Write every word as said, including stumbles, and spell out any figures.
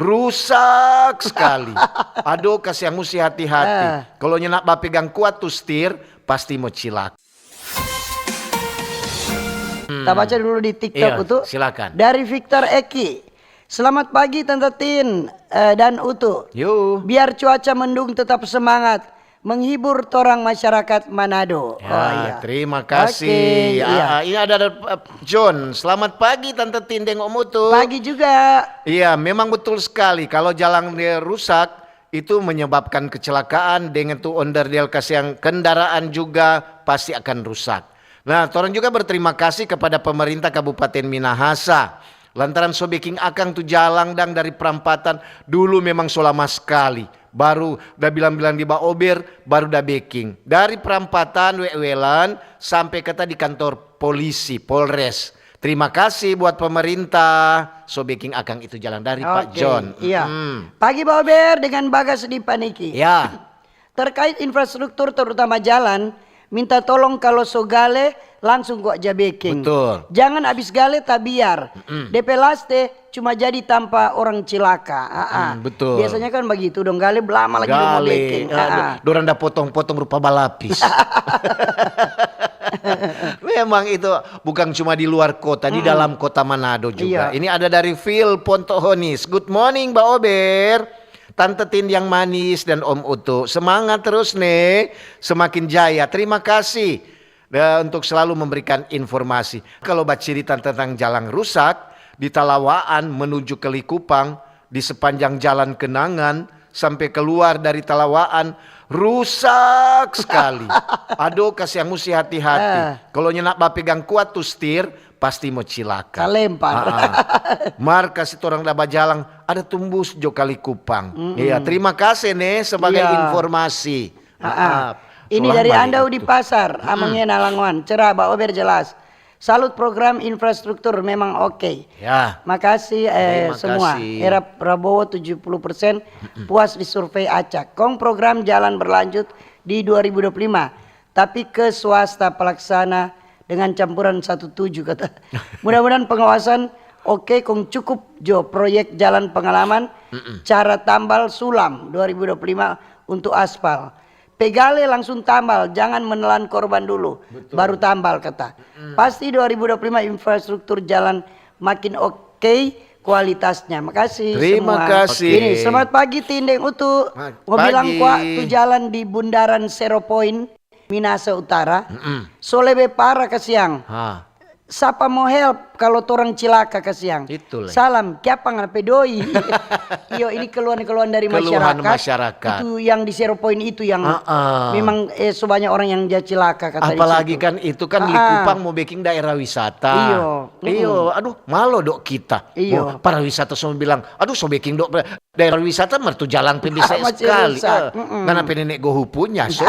Rusak skali. Aduh, kasiang, musti hati-hati. Ah. Kalo nyanda bapegang kuat tu stir, pasti mo cilaka. Hmm. Ta baca dulu di TikTok, iya, Utu. Silakan. Dari Victor Eki. "Selamat pagi, Tanta Tin, eh, dan Utu. Yo. Biar cuaca mendung, tetap semangat. Menghibur torang masyarakat Manado." Ya, oh, iya. Terima kasih. Oke, iya. Ah, ah, ini ada, ada, eh, John. "Selamat pagi, Tanta Tin deng Om Utu." Pagi juga. Iya, memang betul sekali. Kalau jalan dia rusak, itu menyebabkan kecelakaan, dengan tu onderdil kasiang kendaraan juga pasti akan rusak. Nah, torang juga berterima kasih kepada pemerintah Kabupaten Minahasa lantaran so beking akang tu jalang dang dari prampatan, dulu memang so lama skali. Baru da bilang-bilang di Baober, baru da beking. Dari prampatan Wewelan sampe kata di kantor polisi, Polres. Terima kasih buat pemerintah, so beking akang itu jalang dari Pak John. Oke, iya. Mm-mm. Pagi Baober dengan Bagas di Paniki. Ya. Terkait infrastruktur, terutama jalan, minta tolong kalo so gale, langsung kwa ja beking. Betul. Jangan abis gale tabiar. Mm-mm. Depe laste cuma jadi tampa orang cilaka. Ah, ah. Mm, betul. Biasanya kan bagitu dong, gale blama lagi dong mo beking. Ah, ah. Dorang da potong-potong rupa balapis. Memang itu bukan cuma di luar kota, di dalam kota Manado juga. Iya. Ini ada dari Phil Pontohonis. "Good morning, Baober. Tante Tin yang manis dan Om Utu. Semangat terus, ne. Semakin jaya. Terima kasih, eh, untuk selalu memberikan informasi." Kalau bacerita tentang jalan rusak di Talawaan menuju ke Likupang, di sepanjang jalan Kenangan sampe keluar dari Talawaan, rusak skali. Aduh, kasiang, musti hati-hati. Ah. Kalau nyanda bapegang kuat tu stir, pasti mo cilaka. Talempar. Ah, ah. Mar kasi torang da bajalang, ada tumbus jo ka Likupang. Mm-mm. Iya, terima kasih, ne, sebagai informasi. Ah, ah. Maaf. Ini dari Andau di Pasar, Amangena Langoan. Cerah, Baober jelas. Salut, program infrastruktur memang oke. Ya. Makasih, eh, semua. Terima kasih. Era Prabowo tujuh puluh persen puas di survei acak. Kong program jalan berlanjut di dua ribu dua puluh lima, tapi ke swasta pelaksana dengan campuran satu tujuh, kata. Mudah-mudahan pengawasan oke, kong cukup jo proyek jalan pengalaman, cara tambal sulam dua ribu dua puluh lima untuk aspal. Pe gale langsung tambal, jangan menelan korban dulu, betul, baru tambal, kata. Pasti dua ribu dua puluh lima infrastruktur jalan makin oke kualitasnya. Makasih semua. Terima kasih. Ini, selamat pagi, Tin deng Utu. Mo bilang kwa, tu jalan di bundaran Zero Point, Minasa Utara, so lebe parah, kasiang. Ha. Sapa mo help kalo torang cilaka, kasiang? Itulah. Salam, kiapa ngana pe doi? Iyo, ini keluhan-keluhan dari masyarakat. Keluhan masyarakat. Itu yang di Zero Point itu yang memang, eh, so banya orang yang ja cilaka, kata di situ. Apalagi kan itu kan Likupang mo beking daerah wisata. Iyo. Iyo, aduh, malo dok kita. Iyo. Mo pariwisata so bilang, "Aduh, so beking dok." Daerah wisata mar tu jalang pe bisa skali. Masih rusak. Eh, ngana pe nene gohu punya, so.